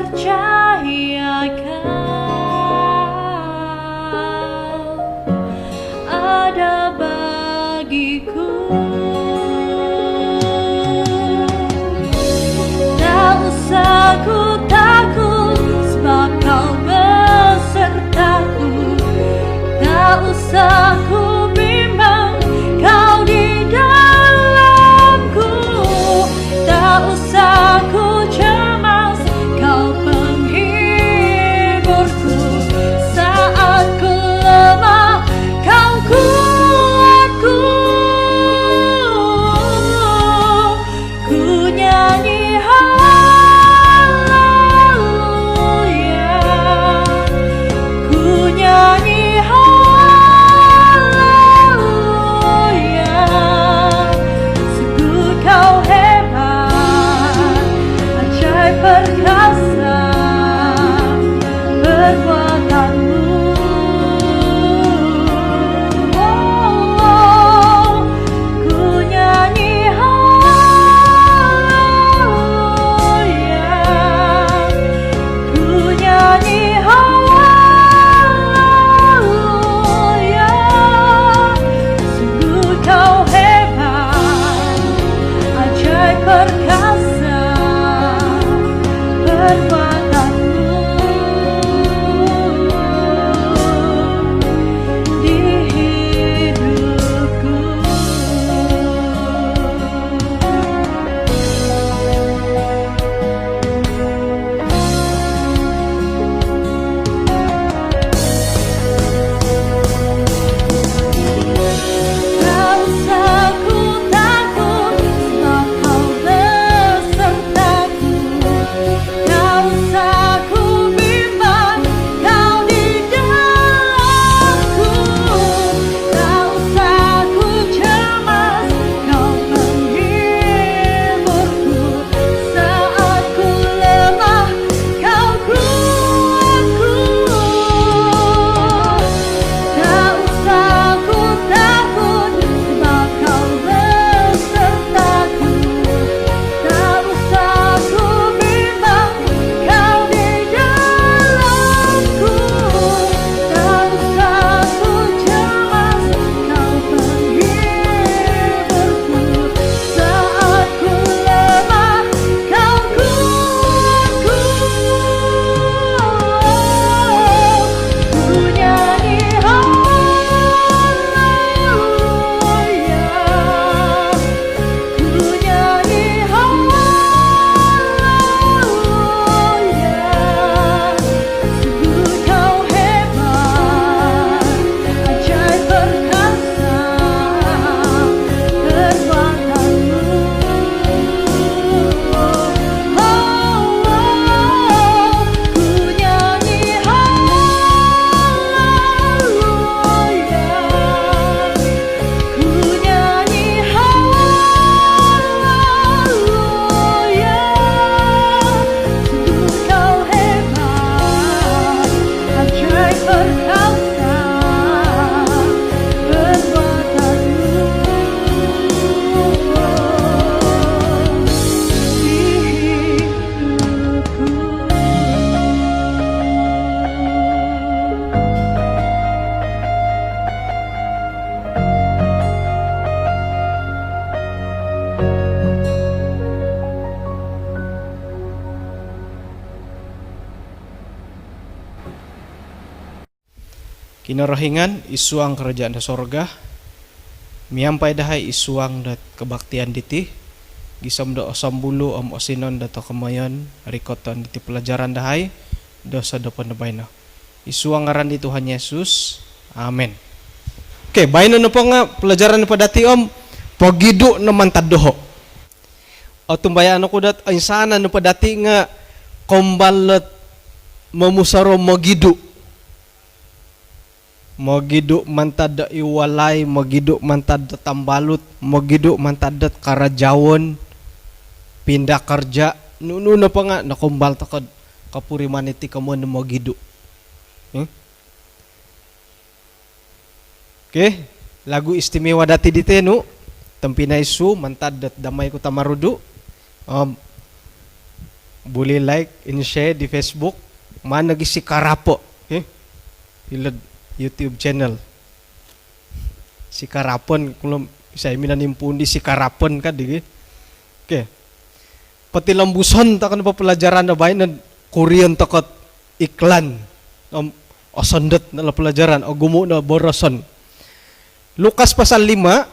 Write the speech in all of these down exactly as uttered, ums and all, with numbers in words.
Percaya Kau ada bagiku. Tak usah ku takut, sebab Kau besertaku. Tak usah ku bimbang, Kau di dalamku. Tak usah ku cemas, Kau penghiburku. Saat ku lemah, Kau kuatku. Ku nyanyi haleluya. Ku nyanyi haleluya. Sungguh Kau hebat, ajaib perkasa perbuatan-Mu. Oh, ku nyanyi haleluya. Ku nyanyi haleluya. Sungguh Kau hebat, ajaib perkasa perbuatan-Mu di hidupku. Tak usah ku takut, sebab Kau besertaku. Tak usah ku bimbang, Kau di dalamku. Tak usah ku cemas, Kau penghiburku. Saat ku lemah, Kau kuatku. Tak usah ku takut, sebab Kau besertaku. Tak usah ku bimbang, Kau di dalamku. Tak usah ku cemas, Kau penghiburku. Saat ku lemah, Kau kuatku. Ku nyanyi haleluya. Ku nyanyi haleluya. Sungguh Kau hebat, ajaib perkasa perbuatan-Mu. Oh, oh, ku nyanyi haleluya. Ku nyanyi haleluya. Sungguh Kau hebat, ajaib perkasa perbuatan-Mu di hidupku. Kinorohingan id suang kerajaan do sorga, miampai dahai id suang dot kebaktian diti, gisom do osombulu om osinon dot komoyon rikoton diti pelajaran dahai do sosodopon do baino. Id suang ngaran di Tuhan Yesus. Amen. Okey, baino nopo nga pelajaran nopo dati om pogidu no mantad doho. Otumbayaan oku dot oinsanan nopo dati nga kombal dot momusorou mogidu. Mogidu mantad do id walai, mogidu mantad do tambalut, mogidu mantad dot karajaon, pindah kerja, nunu nopo nga nokombal tokou do kopuriman iti komoyon do mogidu. Hmm? Okey, lagu istimewa dati di tenu, Tompinai Su mantad dot Damai Ku Tamarudu. Om Buli like and share di Facebook. Maan nogi sikarapo, okay? Hilo'd YouTube channel. Sikarapon, kulom, isai minanimpuun di sikarapon ka digi. Okay. Potilombuson toko no po pelajaran do baino, kurion toko iklan. Om osondot no lo pelajaran, ogumu no boroson. Lukas pasal lima,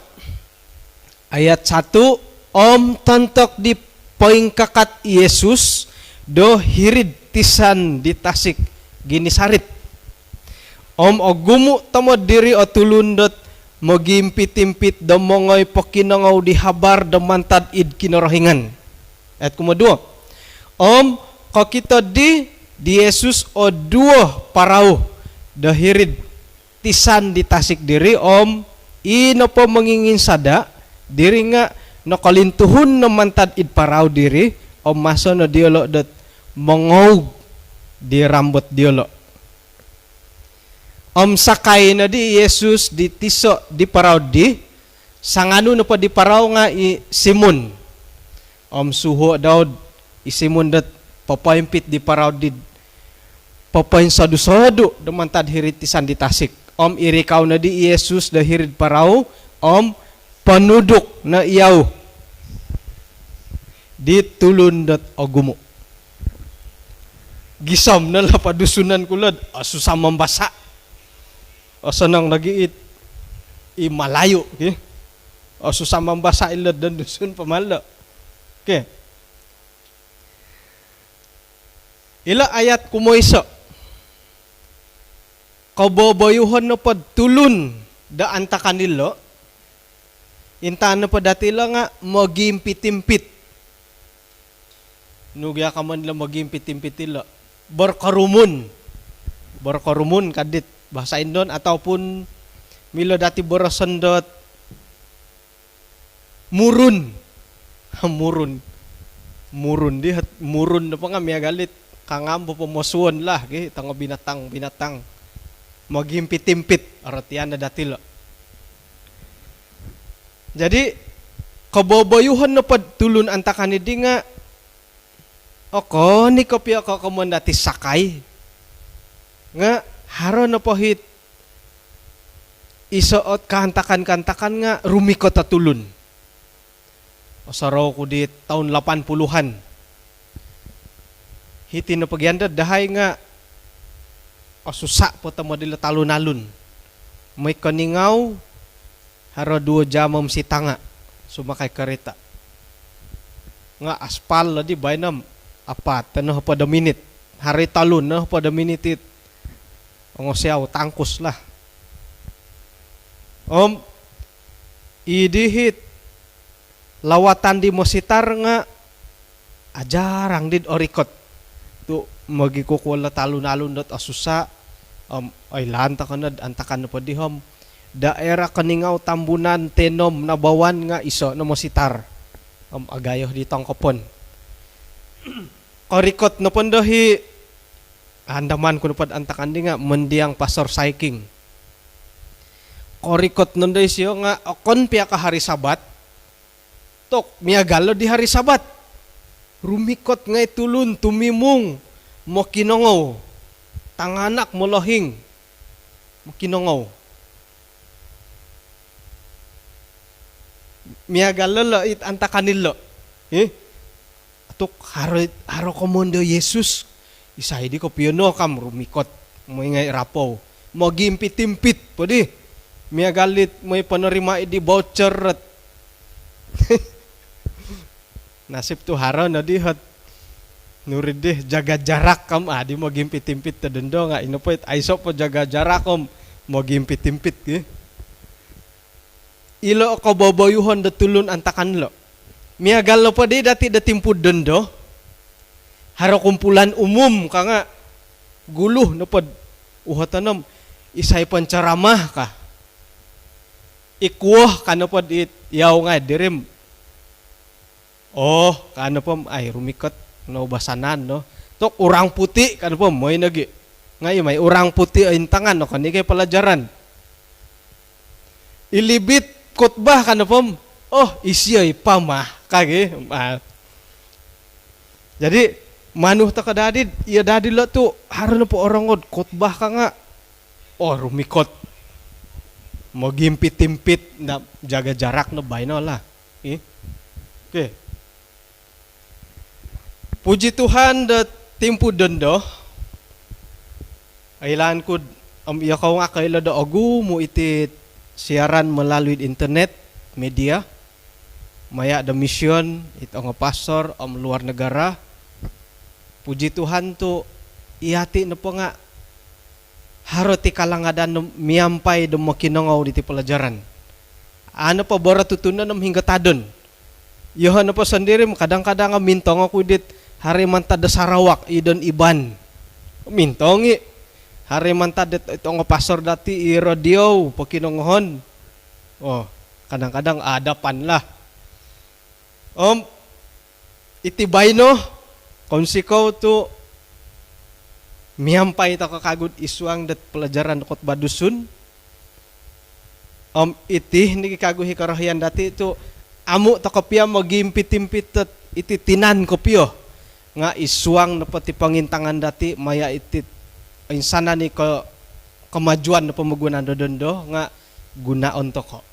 ayat satu, om tontok di poingkakat i Yesus do hiri'd tisan di tasik Ginisarit. Om ogumu tomod diri o tulun dot mogiimpit-impit do mongoi pokinongou di habar do mantad id Kinorohingan. Ayat kumoduo. Om kokito di, di Yesus o duo parau do hiri'd tisan di tasik diri, om i nopo monginginsada diri nga nokolintuhun no mantad id parau diri, om maso no diolo dot mongoug di rambut diolo. Om sakai no di Yesus di tiso di parau di, sanganu nopo di parau nga i Simon. Om suhuo dau i Simon dot popoimpit di parau di, popoinsodu-sodu do mantad hiri'd tisan di tasik. Om irikau no di Yesus do hiri'd parau, om ponuduk no yau di tulun dot ogumu. Gisom no lo po Dusunon kulo dot, oh, susah mambasa. Osonong nogi it i Malayu, ki. Oh, susah mambasa ilo don Dusun po malo. Okay. Ilo ayat kumoiso. Koboboyuhon nopo tulun do antakan ilo, intaan nopo dati ilo nga mogiimpit-impit. Nu gia komoyon lo mogiimpit-impit ilo? Berkerumun. Berkerumun ka dit bahasa Indon, ataupun milo dati boroson dot murun. Murun. Murun di, murun nopo nga miagal dit kangam po pomosuon lah, ki, tongo binatang-binatang. Mogiimpit-impit, aratian no dati ilo. Jadi, koboboyuhon nopo tulun antakan di nga, okon i kopio kokomon dati sakai. Nga, haro nopo hit iso ot kaantakan-kaantakan nga rumikot o tulun. Osorou ku di toun lapan puluhan. Hiti nopo gia dot dahai nga, oh, susah po tomod ilo talun-alun. Moi Keningau, haro duo jam om sitanga sumakai kereta. Nga aspal lo di baino om apat no hopod o minit. Haro i tolu no hopod o minit it ongosiau tangkus lah. Om i dihit lawatan di mositar nga ajarang dit orikot. Tu mogikukuo lo talun-alun dot osusa, om oilaan toko nod antakan nopo di om daerah Keningau, Tambunan, Tenom, Nabawan nga iso no mositar. Om agayo di tongkopon. Korikot nopo ndo hi, andaman ku nopo antakan di nga mendiang pastor Saiking. Korikot nondo isio nga okon pia ka hari Sabat, tok miagal lo di hari Sabat. Rumikot ngai tulun tumimung, mokinongou. Tanganak molohing, mokinongou. Miagal lo lo it antakan ilo. Ih? Tok haro, haro komoyon do Yesus. Isai di kopio no kam rumikot moi ngai rapou. Mogiimpit-impit po di. Miagal dit moi penerima di voucher rot. Nasib tu haro no di hot. Nuri di jaga jarak kam, ah, di mogiimpit-impit to dondo nga ino po it aiso po jaga jarak om mogiimpit-impit, ki. Ilo o koboboyuhon do tulun antakan lo. Miagal nopo di dati do timpu dondo, haro kumpulan umum ka nga gulu nopo do uhoton om isai penceramah ka. Ikuo ka nopo di yau ngai diri om, oh, ka nopo om, ai, rumikot no ubasanan no. Tok orang putih ka nopo om, moi nogi. Ngai mai orang putih o intangan no, okon i ko pelajaran. Ilibit khutbah ka nopo om, oh, isio i pamah ka gi. Ah. Jadi, Manu toko dadi, iyo dadi lo tu haro nopo orongou do khotbah ka nga, oh, rumikot. Mogimpit-impit, nda, jaga jarak no baino lah. Ih. Okey. Puji Tuhan do timpu dondo. Oilaan ku om iyokou nga koilo do ogumu iti siaran melalui internet, media. Maya do mission, it ongo pastor om luar negara. Puji Tuhan tu iyati nopo nga haro ti kalangadan do miampai do mokinongou diti pelajaran. Anu po boro tutunon om hinggo tadon. Yoho nopo sondiri, kadang-kadang mintong oku dit hari mantad do Sarawak, idon Iban. Mintong i. Hari mantad dit, it ongo pastor dati i radio, pokinongohon. Oh, kadang-kadang adapan lah. Om iti baino, kounsikou tu miampai toko kagu id suang dot pelajaran khotbah Dusun. Om iti nogi kagu i korohian dati tu amu toko pia mogimpit-impit dot iti tinan kopio. Nga id suang nopo ti pongintangan dati maya iti insanan i ko-, kemajuan do pomogunan do dondo nga gunoon toko.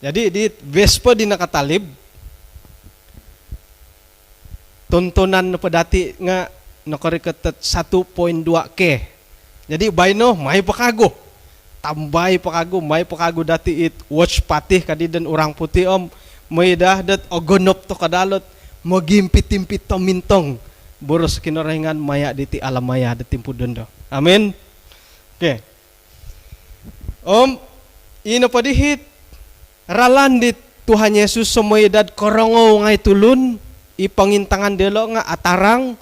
Jadi, di Vespa di nakatalib, tontonan nopo dati nga nokorikot dot satu poin dua K. Jadi, baino, mai po kagu. Tambai po kagu, mai po kagu dati it watch party kadi don orang putih om, moi daa dot ogonop toko daa lot mogimpit-impit do mintong boros Kinorohingan maya diti alamaya do timpu dondo. Amin. Okey. Om ino po dihit ralan di Tuhan Yesus, somoi dot korongou ngai tulun, i pongintangan diolo nga atarang,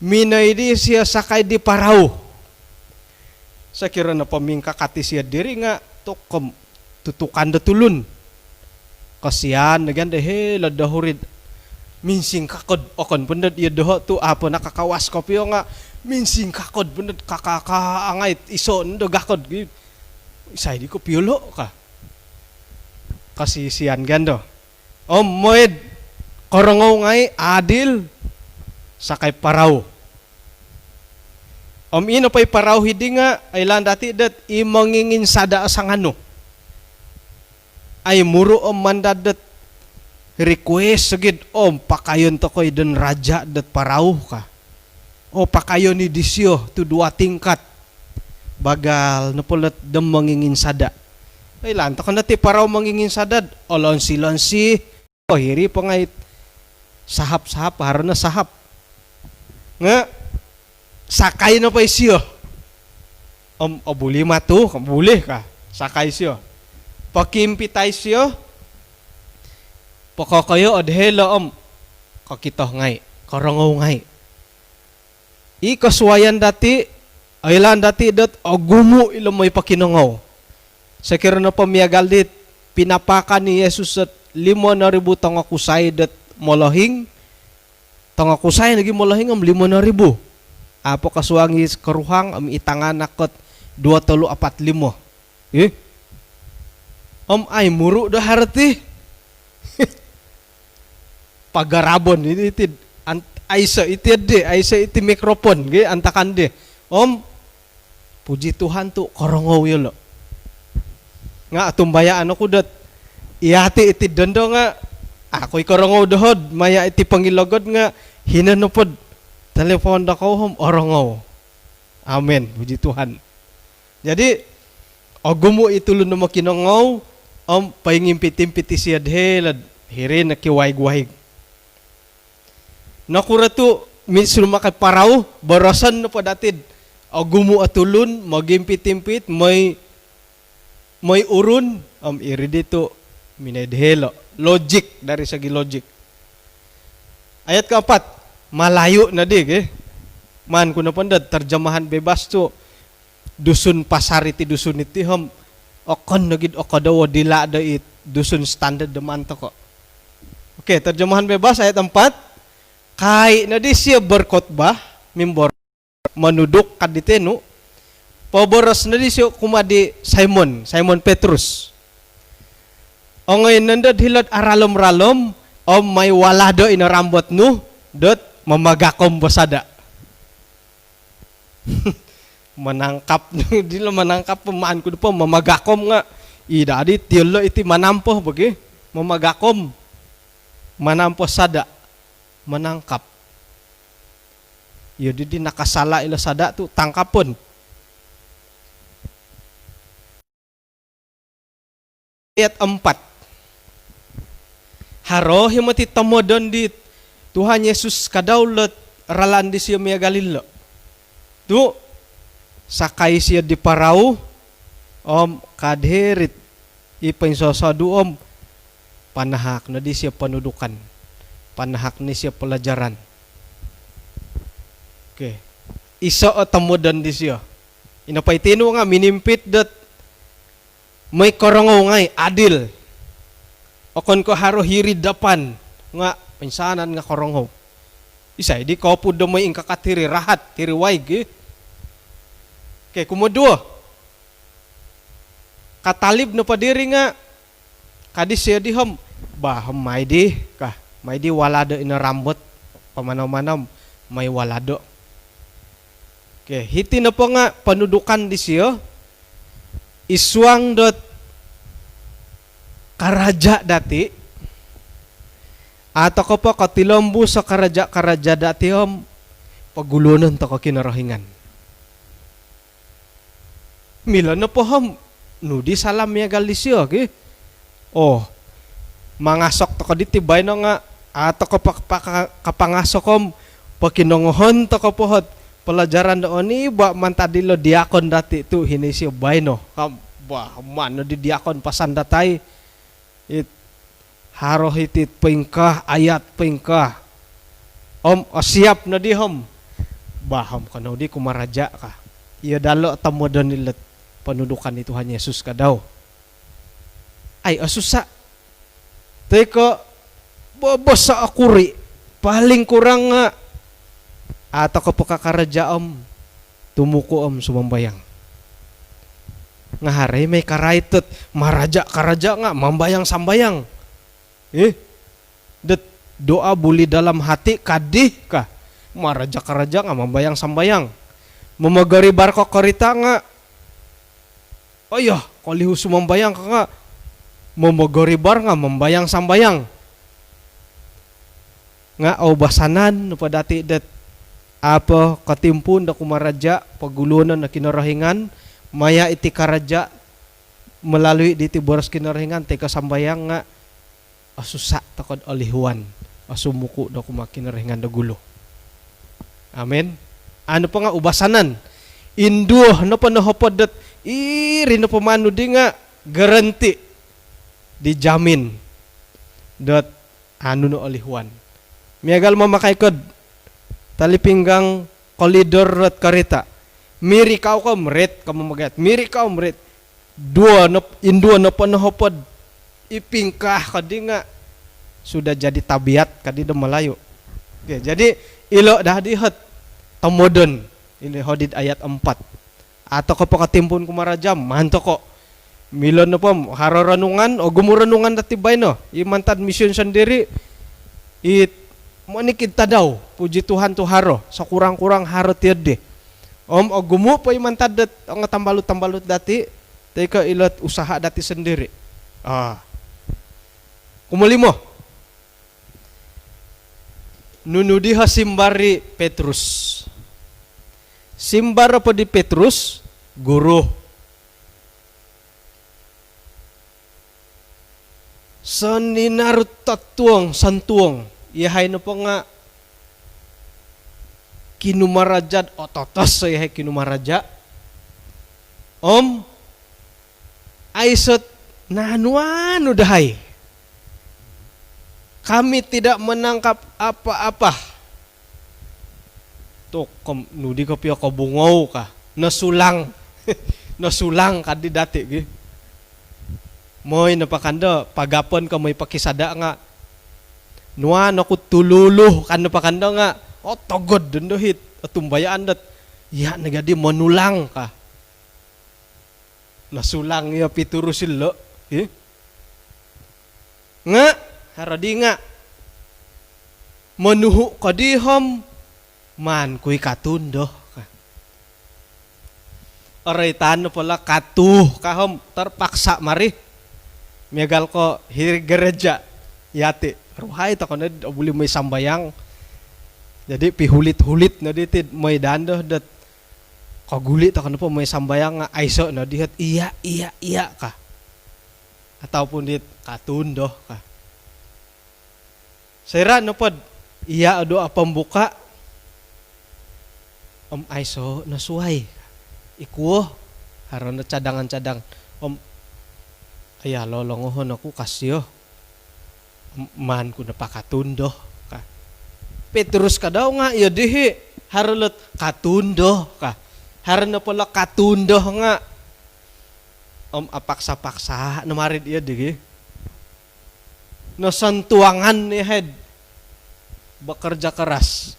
minoi di sio sakai di parau. Sokiro nopo mingkakat isio diri nga tokom tutukan do tulun. Kasian do gan do hilo do hurid. Minsingkakod, okon po ndot iyo doho tu apo nakakawas kopio nga minsingkakod po ndot kakakaangai iso ndo gakod gi. Isai di kopio lo ka. Kasisian gan do. Om moid korongou ngai adil sakai parau. Om ino po i parau hidi nga oilaan dati dot i monginginsada o sanganu. Ai muru om mandad dot request sogid om pakayon toko i don raja dot parau ka. O pakayon i disio tu dua tingkat. Bagal nopo lot do monginginsada. Oilaan toko no ti parau monginginsada, olonsi-lonsi. Oh, hiri po ngai sahap-sahap, haro no sahap. Nga sakai nopo isio. Om, oh, buli matu, buli ka. Sakai isio. Pokimpitai isio. Pokokoyo od hilo om kokito ngai, korongou ngai. I kosuayan dati, oilaan dati dot ogumu ilo moi pokinongou. Sokiro nopo miagal dit pinapaakan i Yesus dot limo noribu tongokusai dot molohing, tongokusai nogi molohing om limo noribu. Apo kosuang i koruhang om i tanganak kot duo, tolu, apat, limo. Ih. Om ai muru do haro ti. Pagarabon iti, iti, an-, aiso iti di, aiso iti mikrofon, gi, antakan di. Om, puji Tuhan tu korongou yolo. Nga otumbayaan oku dot, iyati iti dondo nga, au oku i korongou doho do maya iti pongilogod nga, hino nopo do telefon dokoyu om orongou. Amin, puji Tuhan. Jadi, ogumu i tulun do mokinongou, om poingimpit-impit isio do hilo do hiri nokiwaig-waig. Nokuro tu mi-, sulumakai parau, boroson nopo dati do ogumu o tulun, mogimpit-impit, moi, moi urun, om iri di tu minoi do hilo. Logik, dari segi logik. Ayat keempat, Malayu nodi, gi. Maan ku nopo ndo terjemahan bebas tu Dusun Pasar iti, Dusun iti om okon nogi do okodou o dila do i Dusun standard do maan toko. Okey, terjemahan bebas ayat empat. Kai nodi sio berkhotbah, mimboros, monuduk ka di tenu. Poboros nodi sio kumaa di Simon, Simon Petrus. Ongoi nondo do hilo do aralom-ralom, om moi walado ino rambot nu, dot Mamagakom po sada'. Manangkap, dilo manangkap po, maan ku po mamagakom nga'. I dadi tiyolo' iti manampo bagi. Mamagakom. Manampo sada'. Manangkap. Iyo didi nakasala' ilo sada' tu' tangkapon. Ayat empat. Haro hi moti tomodon di Tuhan Yesus kadau lot ralan disiyo miagal ilo'. Tu' sakai siyo di parau om kad hiri'd i poinsosodu' om panahak nodi siyo ponudukan. Panahak nodi siyo palajaran. Okey. Iso' o tomodon disiyo. Ino po iti nu nga' minimpit dot moi korongou ngai', adil. Okon ko' haro hiri'd dapan nga' poinsanan nga' korongou. Isai di kopuod do moi ingkakat hiri, rahat hiri waig i. Okey, kumoduo. Katalib nopo diri nga' kadi siyo di hom, bah, hom mai di ka, mai di walado' ino rambut, pamanau-manau, mai walado'. Okey, hiti nopo nga' ponudukan disiyo id suang dot karaja' dati', a' toko' po kotilombus o karaja'-karaja' dati' om poguluonon toko' Kinorohingan. Milo nopo hom, nu di salam miagal disiyo ki. Oh, mangasok toko' diti baino nga', a' toko' po paka-, kapangasok om pokinongohon toko' po hot palajaran do oniba' mantad ilo diakon dati' tu' hino isio baino. Kam, bah, maan nodi diakon pasan dati' ai. It haro hiti'd poingkaa, ayat poingkaa. Om osiap nodi hom. Bah, hom kanou di kumaraja' ka. Iyo dalo' tomodon ilo't ponudukan i Tuhan Yesus kadau. Ai, osusa'. Toi ko' boboso' o kuri'. Paling kurang nga' a' toko' po kakaraja' om tumuku' om sumambayang. Nga' haro i mai karait dot maraja'-karaja' nga' mambayang-sambayang. Ih, dot doa buli dalam hati kadi ka. Maraja'-karaja' nga' mambayang-sambayang. Momogoribar ko korita' nga', oh iyo, kolihu sumambayang ka nga', momogoribar nga' mambayang-sambayang. Nga' oubasanan nopo dati' dot a' po kotimpuun do kumaraja', poguluonon o Kinorohingan, maya' iti karaja' melalui diti boros Kinorohingan toi ko' sambayang nga' osusa' toko'd olihuan o sumuku' do kumaa Kinorohingan do gulu. Amin. Anu po nga' ubasanan. Induo nopo nohopod dot iri nopo manu di nga' garanti, dijamin dot anu no olihuan. Miagal mamakai ko'd tali pinggang kolidor dot karita'. Mirikau ko mrit, ko mamagayat. Mirikau mrit. Duo nop-, induo nopo nohopod i pingkaa kadi nga' sudah jadi tabiat kadi do Malayu. Okey, jadi ilo' daa di hot tomodon. Ilo' hodi'd ayat empat. A' toko' po kotimpuun kumaraja', maan toko'. Milo nopo haro renungan, ogumu' renungan dati' baino. I mantad mission sendiri, it monikid tadau, puji Tuhan tu haro, sekurang-kurang haro tiyo'ddi. Om ogumu' po i mantad dot ongo tambalut-tambalut dati', toi ko' ilo't usaha dati' sendiri. Ah. Kumolimo. Nunu diho simbar di Petrus? Simbar nopo di Petrus, Guru, soninaru't totuong, sontuong. Iyahai nopo nga' kinumaraja'd ototos, iyahai kinumaraja'. Om aiso't nanu-anu dahai. Kami tidak menangkap apa-apa. Tu' kom-, nu di kopio kobungou ka. Nosulang. Nosulang kadi dati' gi. Moi nopo kando, pagapon ko moi pokisada' nga', nuan oku tululu kan nopo kando nga', otogod dondo hit otumbayaan dot iya' nogi di monulang ka. Nosulang iyo Pitrus ilo', hi. Nga' haro di nga' Monuhu' ko di om maan ku i' katuun do ka. Oroitan nopo lo katuun ka om terpaksa mari. Miagal ko hiri gereja yati', ruhai toko' nod obuli moi sambayang. Jadi pihulit-hulit nodi tid moi daa do dot koguli' toko' nopo moi sambayang nga' aiso' nodi ot iya', iya', iya' ka. Ataupun dit katuun do ka. Soira' nopod iya' o doa pembuka om aiso' no suwai i kuo, haro no cadangan-cadangan om aya lo longohon oku ka sio. Om maan ku no po katuun do ka. Petrus ka dau nga' iyo dihi', haro lot katuun do ka. Haro nopo lo katuun do nga' om apaksa-paksa no mari' iyo dihi'. Nosontuangan i' hai'd bekerja keras,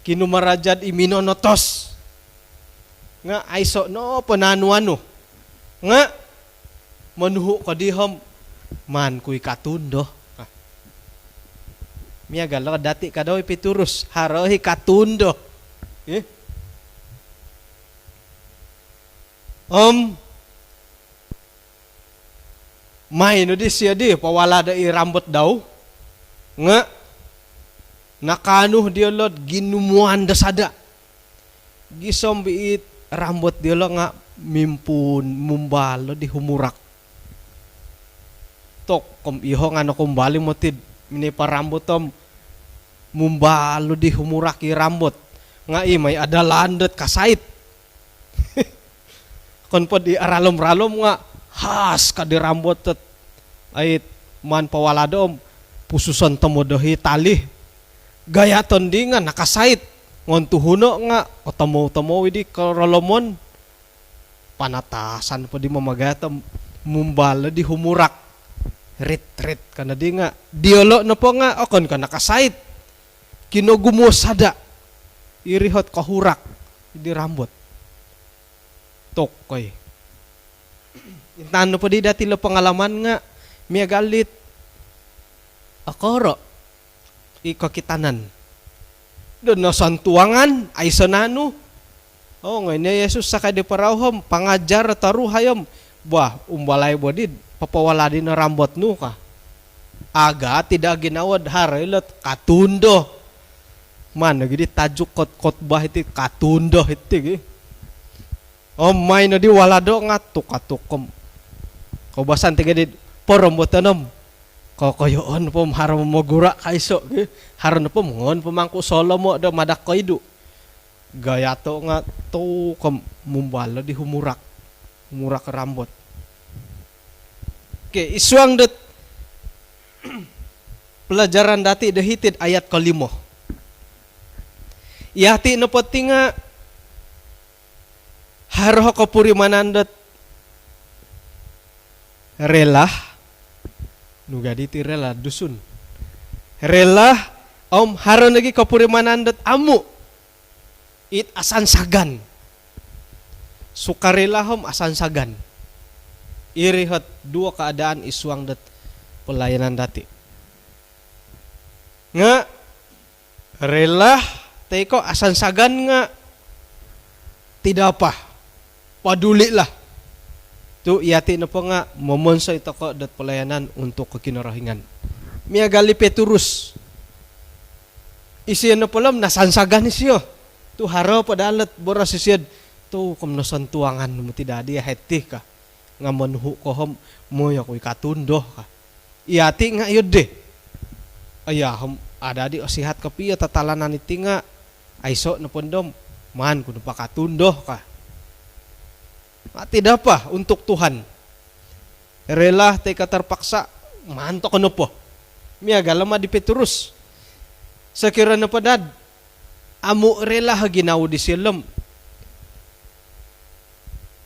kinumaraja'd i minonotos nga' aiso' nopo naanu-anu. Nga' monuhu' ko di om maan ku i' katuun do. Miagal lo dati' ka dau i Petrus, haro i' katuun do. Om mai nodi sio di pawalado' i rambut dau nga' nakaanu diyolo'd ginumuan do sada'. Gisom bi it rambut diyolo' nga' mimpuun, mumbal di humurak. Tok, kom iyoho' nga' nokumbali' moti'd minipa rambut om mumbal di humurak i rambut. Nga' i mai adalaan dot kasait. Okon pod i aralom-ralom nga' has ka di rambut dot ait maan pawalado' om pususon tomod dohi tali. Gayaton di nga' nakasait. Ngontuhuno' nga' otomou-tomou i di korolomon. Panatasan po di mamagayat om mumbal di humurak. Rit-rit ka nodi nga' diyolo' nopo nga' okon ko nakasait. Kinogumu o sada'. Iri hot kohurak di rambut. Tok koi. Intaan nopo di dati' lo pengalaman nga' miagal dit okoro' i kokitanan do nosontuangan, aiso' naanu. Ongoi no i Yesus sakai di parau om pangajar toruhai om, bah, umbalai bo di'd papawaladi' no rambut nu ka. Aga tidak ginawo'd haro ilo't katuun do. Maan nogi di tajuk kot- kotbah iti katuun do iti gi. Om mai nodi walado' nga' tuk-atuk om koubasan ti gadi'd poromboton om kokoyoon po om haro momogura' ka iso' gi. Haro nopo om ngoon po mangku' solomo' do madak koidu'. Gayato' nga' tuk om mumbal di humurak. Humurak rambut. Okey, id suang dot pelajaran dati' do hiti'd ayat kolimo. Iyati' nopo ti nga' haro kopurimanan dot rela, nu gadi ti rela Dusun. Rela om haro nogi kopurimanan dot amu'. It asansagan. Sukarela om asansagan. Iri hot duo keadaan id suang dot pelayanan dati'. Nga' rela toi ko' asansagan nga' tidak apa. Padulilah. Tu' iyati' nopo nga' momonsoi toko' dot pelayanan untuk ko Kinorohingan. Miagal i Petrus. Isio nopo lo om nasansagan isio. Tu' haro po daa lot boros isio'd, tu' kom nosontuangan moti dadi ahai ti ka. Nga' monuhu' ko om moi oku i' katuun do ka. Iyati' nga' iyo di. Aya om adadi osihat kopio tatalanan iti nga' aiso' nopo ndo om maan ku nopo katuun do ka. Nga' tidak apa untuk Tuhan. Rela toi ko' terpaksa, maan toko' nopo. Miagal om di Petrus. Sokiro nopo dad amu' rela o ginawo disio lo om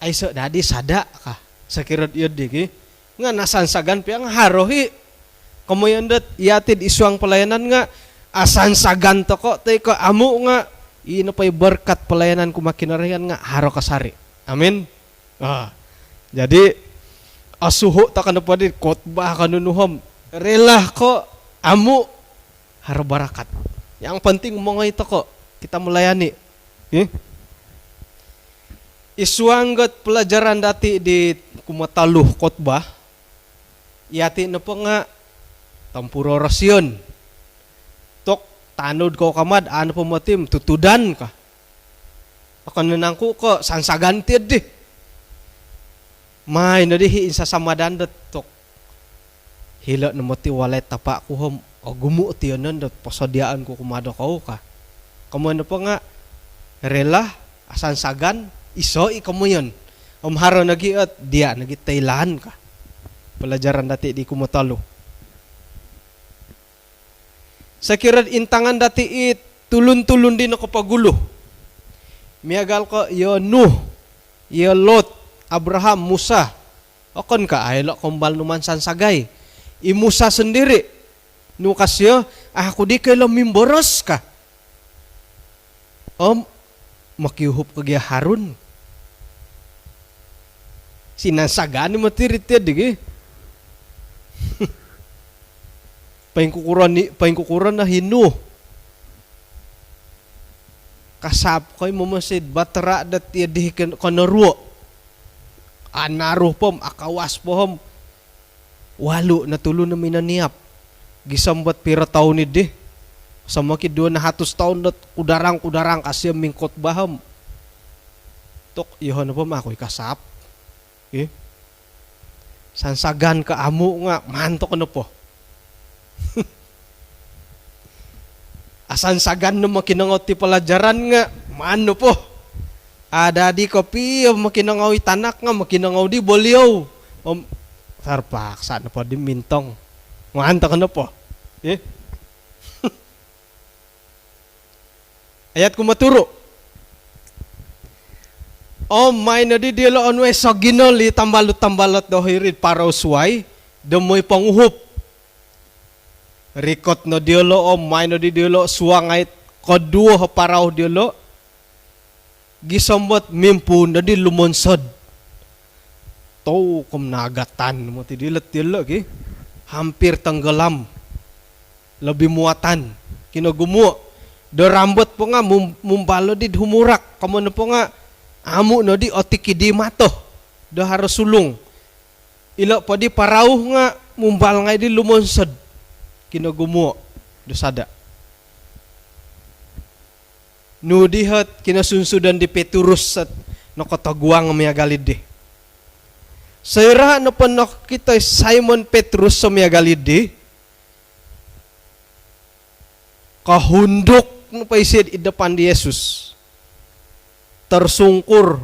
aiso' dadi sada' ka. Sokiro iyo di ki. Nga' nasansagan pia nga' haro i'. Komoyon dot iyati'd id suang pelayanan nga' asansagan toko' toi ko' amu' nga' ino po i berkat pelayanan kumaa Kinorohingan nga' haro kasari'. Amin. Ah. Jadi, osuhu' toko' nopo di kotbah ko nunu om rela ko' amu', haro barakat. Yang penting mongoi toko', kita melayani. Ih. Id suang dot pelajaran dati' di kumotolu khotbah, iyati' nopo nga' tompuro rosion. Tok, tanud kou kama, a' nopo moti om tutudan ka. Okon nangku ko' sansagan ti di. Mai nodi i insasamadan dot tok, hilo' no moti walai tapa' ku om ogumu' tiyonon dot posodiaan ku kumaa dokou ka. Komoyon nopo nga' rela, asansagan, iso i komoyon. Om haro nogi' ot diya' nogi' toilaan ka. Pelajaran dati' di kumotolu. Sokiro intangan dati' i tulun-tulun di nokopogulu, miagal ko' iyo Nuh, iyo Lot, Abraham, Musa. Okon ka a' ilo' kombal numaan sansagai. I Musa sondiri', nu ka sio, a' ku di koilo mimboros ka. Om mokiuhup ko gia Harun. Sinansagan i moti ri tiyo di gi. Poingkukuro ni, poingkukuro no i Nuh. Kasap koi momosid batera' dot iyo di ken-, konoruo. Anaru po om, akawas po om. Walu no tulun o minoniap. Gisom dot piro toun i di. Somokit duo nahatus toun dot kudarang-kudarang ka sio mingkhotbah om. Tok, iyoho' nopo om a' ku i kasap. Ih. Sansagan ko' amu' nga' maan toko' nopo. Asansagan no mokinongou ti pelajaran nga' maan nopo. Adadi kopio mokinongou i tanak nga' mokinongou di beliau. Om terpaksa nopo di mintong. Maan toko' nopo. Ih. Ayat kumoturu'. Om mai nodi diyolo' onuai soginol i tambalut-tambalot do hiri'd parau suai do moi ponguhup. Rikot no diyolo' om mai nodi diyolo' suangai koduo o parau diyolo'. Gisom dot mimpuun nodi lumonsod. Tou kom naagatan moti dilo' diyolo' gi. Hampir tenggelam. Lobi muatan. Kinogumuo'. Do rambot po nga' mum-, mumbal nodi'd humurak. Komoyon nopo nga' amu' nodi otikid i mato do haro sulung. Ilo' po di parau nga' mumbal ngai' di lumonsod. Kinogumuo' do sada'. Nu di ot kinosunsudon di Petrus ot nokotoguang miagal iddi. Soira' nopo nokito i Simon Petrus o miagal iddi, kohunduk nopo isido id dapan di Yesus. Tersungkur,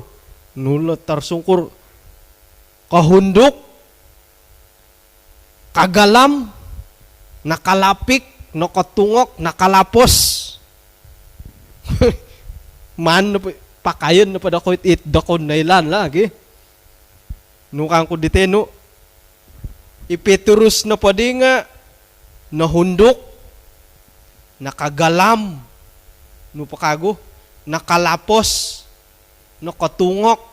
nu lo tersungkur, kohunduk, kagalam, nakalapik, nokotungok, nakalapos. Maan nopo, pakayon nopo dokou it, it dokou noilaan lagi. Nu kangku diti nu, i Petrus nopo di nga' nohunduk, nakagalam, nu po kagu, nakalapos, nokotungok.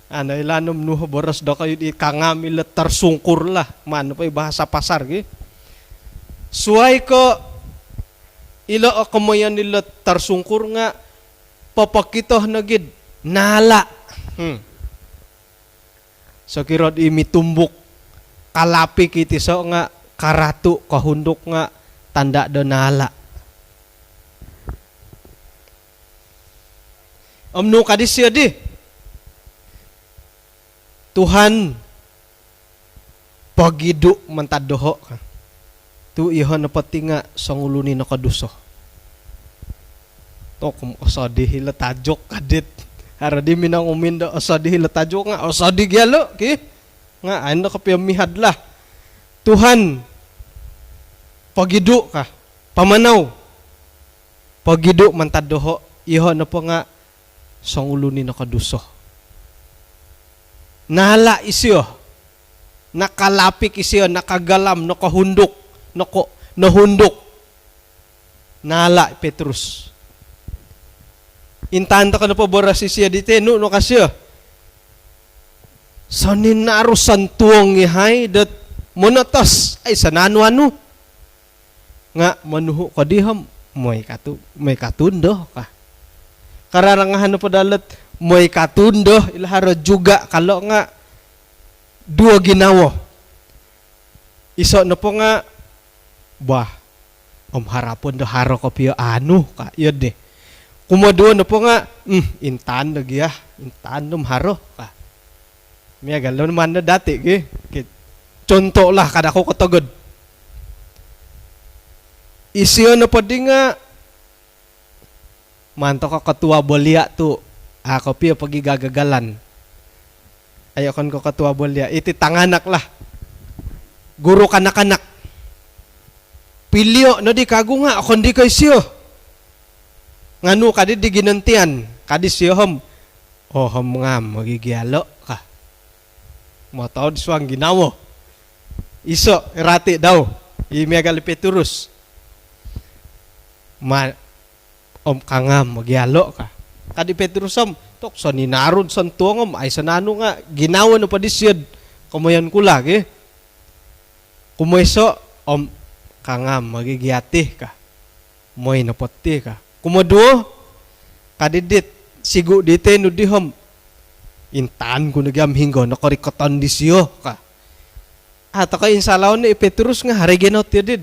Ano ilaan om nu boros dokoyu di kangam ilo tersungkur lah. Maan po i bahasa pasar gi. Suai ko' ilo o komoyon ilo tersungkur nga' popokito nogi'd naala'. Hmm. Sokiro di mitumbuk kalapik iti so nga' karatu, kohunduk nga' tanda' do naala'. Om nu ka disio di, Tuhan, pogidu' mantad doho' ka. Tu' iyoho' nopo ti nga' songulun i nokoduso. Tok om osodi ilo tajuk ka dit. Haro di minongumin do osodi ilo tajuk nga' osodi gia lo ki. Nga' aino kopio mihad lah. Tuhan, pogidu' ka. Pamanau. Pogidu' mantad doho', iyoho' nopo nga' songulun i nokoduso. Naala' isio, nakalapik isio, nakagalam, nokohunduk, noko-, nohunduk. Naala' i Petrus. Intaan toko nopo boros isio diti, nu no ka sio. Soninaru sontuong i hai dot monotos, ai sonanu-anu. nga' monuhu' kodi om, "Moi katu-, moi katundo," ka. Kararangahan nopo dilo' dot moi katundo, ilo haro juga' ka lo' nga' duo ginawo. Iso' nopo nga', "Bah, om harapon do haro kopio anu," ka. Iyo di. Kumoduo nopo nga', "Hmm, intaan do gia, intaan do om haro," ka. Miagal do maan do dati' gi. Ki-, contoh lah, kada' kou kotogod. Isio nopo di nga' maan toko' ketua belia tu', a' kopio pogi gagagalan. Ai, okon ko' ketua belia, iti tanganak lah. Guru kanak-kanak. Pilio' noddi kagu nga' okon di ko' isio. Nganu kadi di ginontian, kadi sio om, "Oh, om ngam mogigialo'," ka. Motoud suang ginawo. Iso' rati dau, i miagal i Petrus. Ma-, "Om ka ngam mogialo'," ka. Kadi Petrus om, "Tok, soninaru, sontuong om, aiso nanu nga' ginawo nopo di sio'd komoyon ku lah," ki. Kumoiso', "Om ka ngam mogigia ti," ka. "Moi nopo ti," ka. Kumoduo, kadi dit sigu' di tenu di om, "Intaan ku nogi om hinggo nokorikoton disio," ka. A' toko' insalaon i Petrus nga' haro i genot iyo did,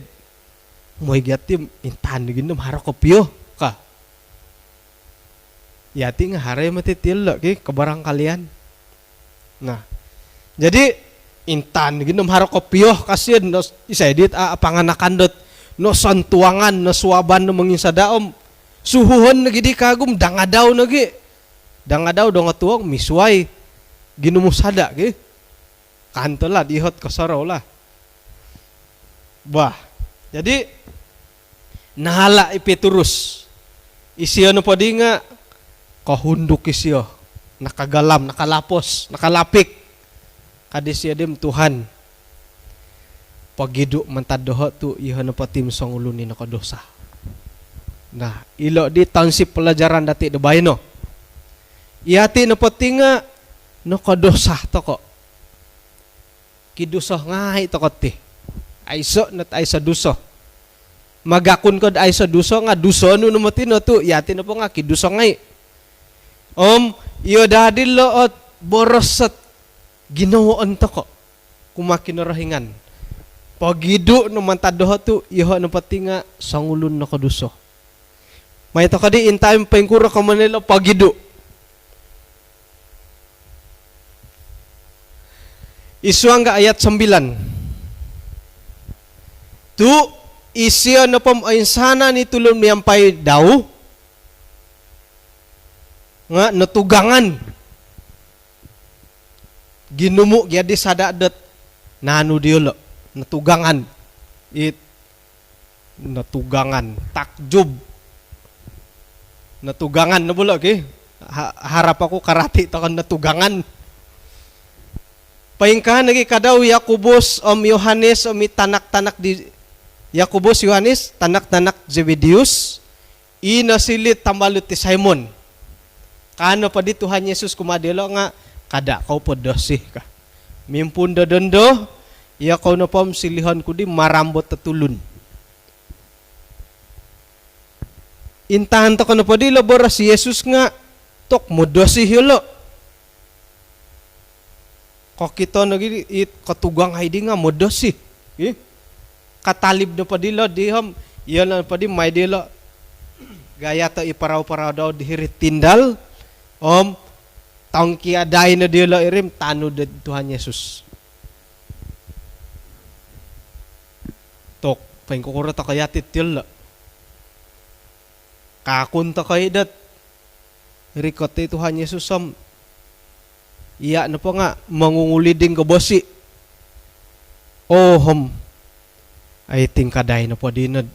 "Moi gia ti, intaan nogi om haro kopio," ka. Iyati' nga' haro i moti ti lo' ki, kebarangkalian. Nah, jadi intaan nogi om haro kopio ka sio, no, isai dit a' panganakan dot nosontuangan, nosuaban do monginsada' om suhuon nogi di kagu om dangadau nogi. Dangadau, dongotuong, misuai ginumu sada' ki. Kanto lah, dihot kosorou lah. Bah, jadi nahala' i Petrus. Isio nopo di nga' kohunduk isio, nakagalam, nakalapos, nakalapik. Kadi sio di om, "Tuhan, pogidu' mantad doho' tu' iyoho' nopo ti om songulun i nokodosa." Nah, ilo' di tonsip pelajaran dati' do baino. Iyati' nopo ti nga' nokodosa toko'. Kiduso ngai' toko' ti. Aiso' not aiso duso. Magakun ko'd aiso duso nga' duso nu no moti no tu', iyati' nopo nga' kiduso ngai'. Om iyo daa dilo' ot boros ot ginawoon toko' kumaa Kinorohingan. Pogidu' no mantad doho' tu' iyoho' nopo ti nga' songulun nokoduso. Mai toko' di intai poingkuro komoyon ilo pogidu'. Id suang ga ayat sembilan. Tu' isio nopo om oinsanan i tulun miampai dau nga' notugangan. Ginumu' gia'd di sada' dot nanu diyolo'. Notugangan. It, notugangan. Takjub. Notugangan no bolo' ki. Ha-, harap oku karati toko' notugangan. Poingkaa nogi' ka dau Yakobus om Yohanes om i tanak-tanak di, Yakobus, Yohanes, tanak-tanak Zebedeus, i nosiliu'd tambalut i Simon. Ka nopo di Tuhan Yesus kumaa diyolo' nga', "Kada' kou po dosi," ka. "Mimpuun do dondo, iyokou nopo om silihon ku di marambot o tulun." Intaan toko' nopo dilo' boros Yesus nga', tok modosi iyolo'. Kokito nogi' it kotugangai di nga' modosi. Ih. Katalib nopo dilo' di om, iyo nopo di mai dilo' gayato' i parau-parau dau di hiri'd tindal, om tongkiadai no dilo' iri om tanud di Tuhan Yesus. Tok, poingkukuro toko' iyati' ti lo'. Kaakun toko' i' dot rikot i Tuhan Yesus om, iya' nopo nga' mongunguliding ko bosi. Oh, om, ai tingkadai nopo dino'd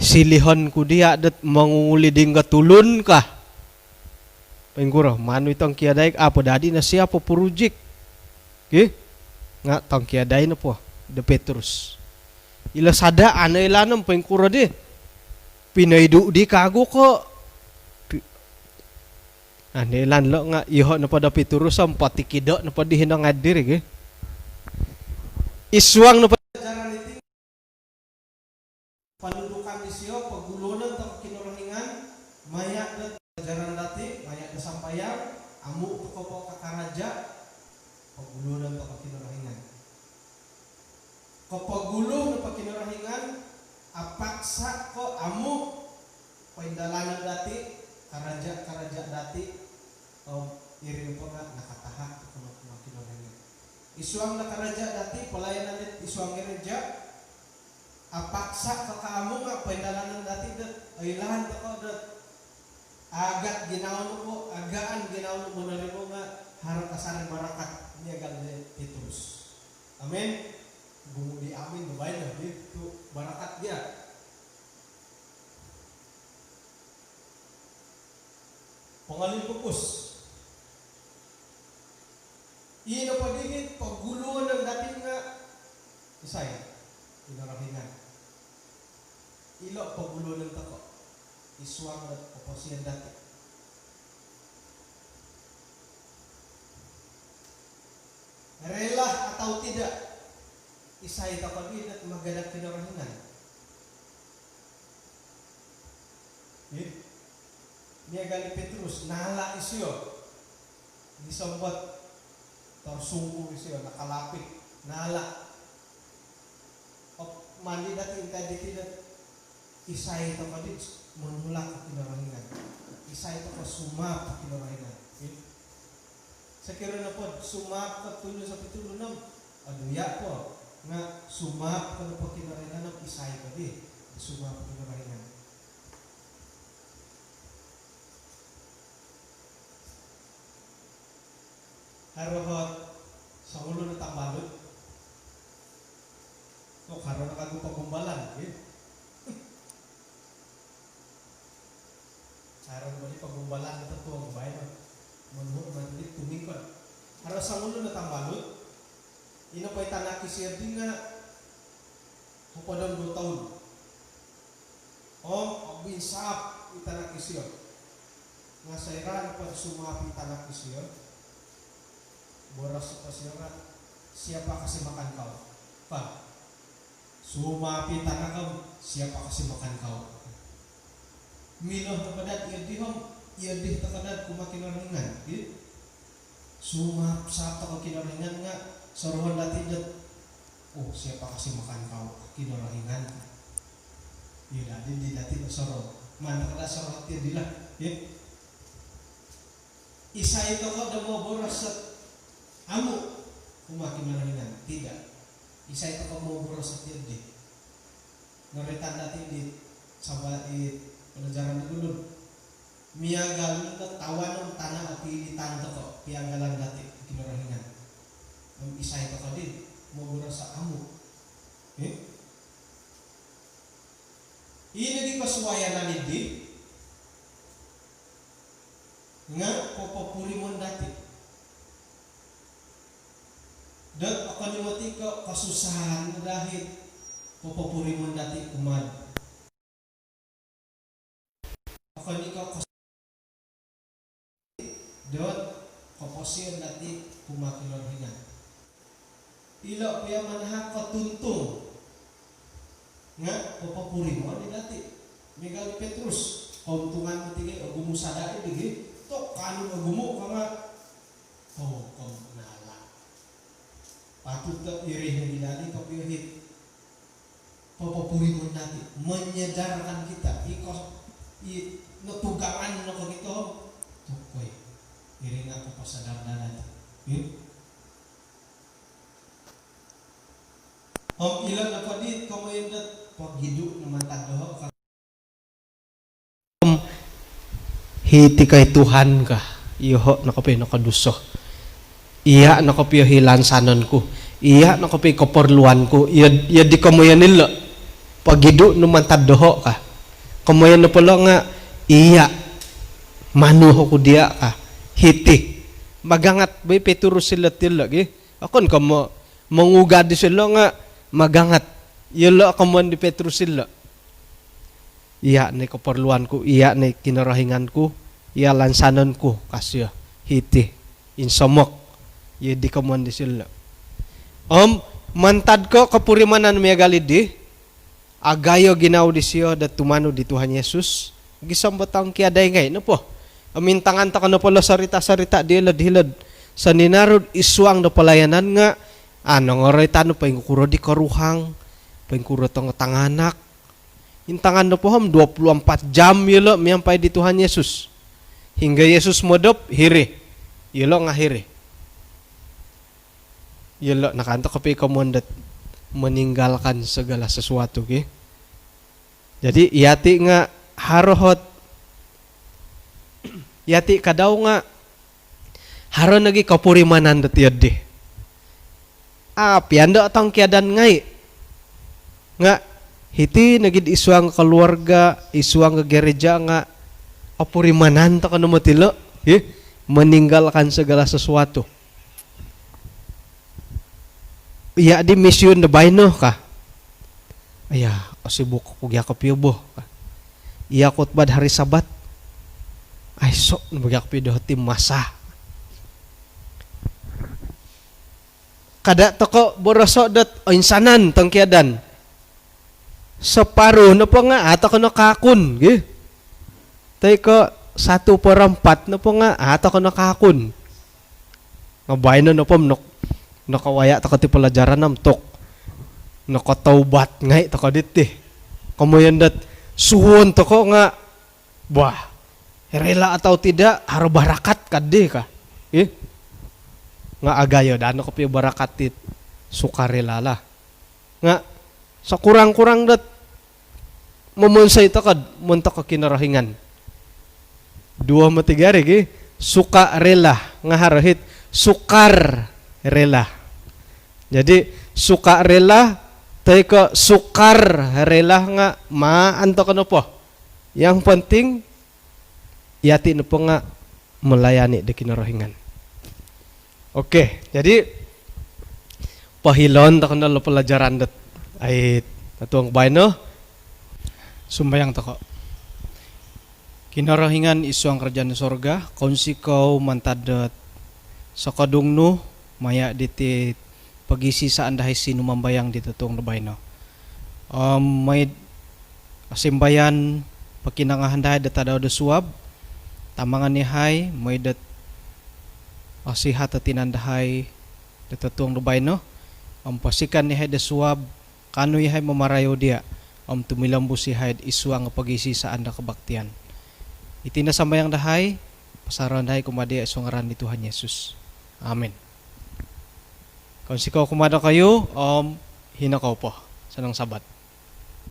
silihon ku diya' dot mongunguliding ko tulun ka. Poingkuro, manu i tongkiadai, a' po dadi nasiap o purujik. Ki? Nga' tongkiadai nopo do Petrus. Ilo sada' a' noilaan om poingkuro di. Pinoidu' di kagu ko'. Pi-, a' noilaan lo' nga' iyoho' nopo do Petrus om potikido' nopo di hino ngai'd diri, ki. Id suang nopo Kinorohingan, maya' do pelajaran dati, maya' do sambayang, amu' toko po kakaraja', poguluon toko Kinorohingan. Kopogulu nopo Kinorohingan, apaksa ko amu' poindalanon dati, karaja'-karaja' dati, om iri nopo nga' nakatahak toko no kumaa Kinorohingan. Id suang do karaja' dati, pelayanan dit id suang gereja, apaksa ko amu' nga' poindalanon dati dot oilaan toko dot agat ginawo nu po, agaan ginawo nu monorimo nga' haro kasari barakat miagal di Petrus. Amin. Gumu di amin do baino, di tu barakat dia. Pongolimpupus. Ino po diri poguluon dati nga' isai? Kinorohingan. Ilo poguluon toko id suang do koposion dati. Rela atau tidak, isai toko di dot magadang Kinorohingan? Ih, miagal di Petrus, nala' isio. Gisom dot torsungkur isio, nakalapit, nala'. Om mandi dati intai diti dot isai toko di monulak Kinorohingan? Isai toko sumaap Kinorohingan? Ih. Sokiro nopo sumaap ko tulun sopitulun om, aduh, iya' po. Nga' sumaap ko nopo Kinorohingan om isai ko di sumaap Kinorohingan? Haro ot songulun o tambalut. Tok haro no kagu pogumbalan, ya. Haro no kagu pogumbalan, tok tuong baino. Monuhu' mantad di tumingkod. Haro songulun o tambalut. Ino po i tanak isio di nga' hopod om duo toun. Om obinsaap i tanak isio. Nga' soira' nopo sumaap i tanak isio, boros nopo sio nga', "Siapa kasih makan kau?" Ka. Sumaap i tanak om, "Siapa kasih makan kau?" Milo nopo dot iyo di om, iyo di toko dot kumaa Kinorohingan, di. Sumaap-saap toko Kinorohingan nga' sorohon dati dot, "Oh, siapa kasih makan kau?" Kinorohingan. Iyo dati, di dati do sorohon. Mantad do sorohon ti di lah, ya. Isai toko do moboros dot amu' kumaa Kinorohingan? Tidak. Isai toko moboros dot iyo di? Noroitan dati di Sabat, di pelajaran di dulu. Miagal no tawan om tana' o piilitan toko, piagalan dati Kinorohingan. Om isai toko di moboros dot amu'? Eh? Ino di kosuayan dati di nga' popopurimon dati. Dot okon i' moti ko' kosusahan dahai popopurimon dati kumaa. Okon i' ko' kos-, dot koposion dati kumaa Kinorohingan. Ilo' pia manahak ko' tuntung. Nga' popopurimon i' dati. Miagal di Petrus, kountungan moti gi, ogumu sada' i' di gi. Tok kaanu ogumu ka nga'. Oh, kom nala'. Patut do iri no di dati kopio hiti. Popopurimon dati, menyedarkan kita, i kos-, i notugangan no kokito, tokoi. Iri no poposadar dati. Hmm? Om ilo nopo di komoyon dot pogidu' no mantad doho' ka. Hiti ko i Tuhan ka, iyoho' no kopio i nokoduso. Iya' no kopio i lansanon ku. Iya' no kopio i koporluan ku. Iyo, iyo di komoyon ilo'. Pogidu' no mantad doho' ka. Komoyon nopo ilo' nga' iya'. Manu oku diya' ka. Hiti. Magangat bo i Petrus ilo' ti ilo' gi. Okon ko' mo- mongugad disilo' nga' magangat. Iyolo' komoyon di Petrus ilo'. Iya' no i koporluan ku, iya' no i Kinorohingan ku, iya' lansanon ku, ka sio. Hiti, insomok. Iyo di komoyon disilo'. Om mantad ko' kopurimanan miagal iddi, agayo ginawo disio do tumanud di Tuhan Yesus, gisom do tongkiadai ngai' nopo. Om intangan toko' nopo lo sorita-sorita diyolo'd hilo'd soninarud id suang do palayanan nga', a, nongoroitan poingkuro di koruhang, poingkuro tongo tanganak. Intangan nopo om dua puluh empat jam iyolo' miampai di Tuhan Yesus. Hinggo Yesus modop, hiri. Iyolo' nga' hiri. Iyolo' nakanto' kopio i komoyon dot meninggalkan segala sesuatu, ki. Jadi, iyati' nga' haro ot, iyati' kadau nga' haro nogi kopurimanan dot iyoddi. A, pian do tongkiadan ngai'. Nga' hiti nogi'd id suang keluarga, id suang gereja nga' opurimanan toko' no moti lo', hi, meninggalkan segala sesuatu. Iya' di misiun do baino ka. Aya, osibuk oku gia kopio bo ka. Iya, khutbah hari Sabat. Aiso' no bo gia kopio do hiti masa. Kada' toko' boroso' dot oinsanan tongkiadan. Separuh nopo nga' a' toko' no kaakun, gi. Toi ko' satu per empat nopo nga' a' toko' no kaakun. Nga' baino nopo om nok-, nokowaya' toko' ti pelajaran om tok, nokotaubat ngai' toko' diti. Komoyon dot suhuon toko' nga', bah, rela atau tidak, haro barakat kaddi ka. Ih. Nga' agayo daa no kopio barakat it sukarela lah. Nga' sekurang-kurang dot momonsoi toko'd montok Kinorohingan. Duo moti gia ri, gi, sukarela nga' haro hit sukarela. Jadi, sukarela toi ko' sukarela nga' maan toko' nopo. Yang penting, iyati' nopo nga' melayani do Kinorohingan. Okey, jadi, pohiloon toko' no lo pelajaran dot ai totuong baino. Sumbayang toko'. Kinorohingan id suang kerajaan sorga, kounsikou mantad dot sokodung nu maya' diti pogisisaan dahai sinumambayang di totuong do baino. Om maid osimbayan pokinongohon dahai do tadau do suab, tamangan iyahai, maid dot osihat o tinan dahai do totuong do baino, om posikan iyahai do suab, kaanu iyahai mamarayou diya', om tumilombus iyahai id suang pogisisaan do kebaktian. Iti no sambayang dahai, posaroon dahai kumaa diya' id suang ngaran di Tuhan Yesus. Amin. Kounsikou kumaa dokoyu, om hino kou po. Sanang Sabat.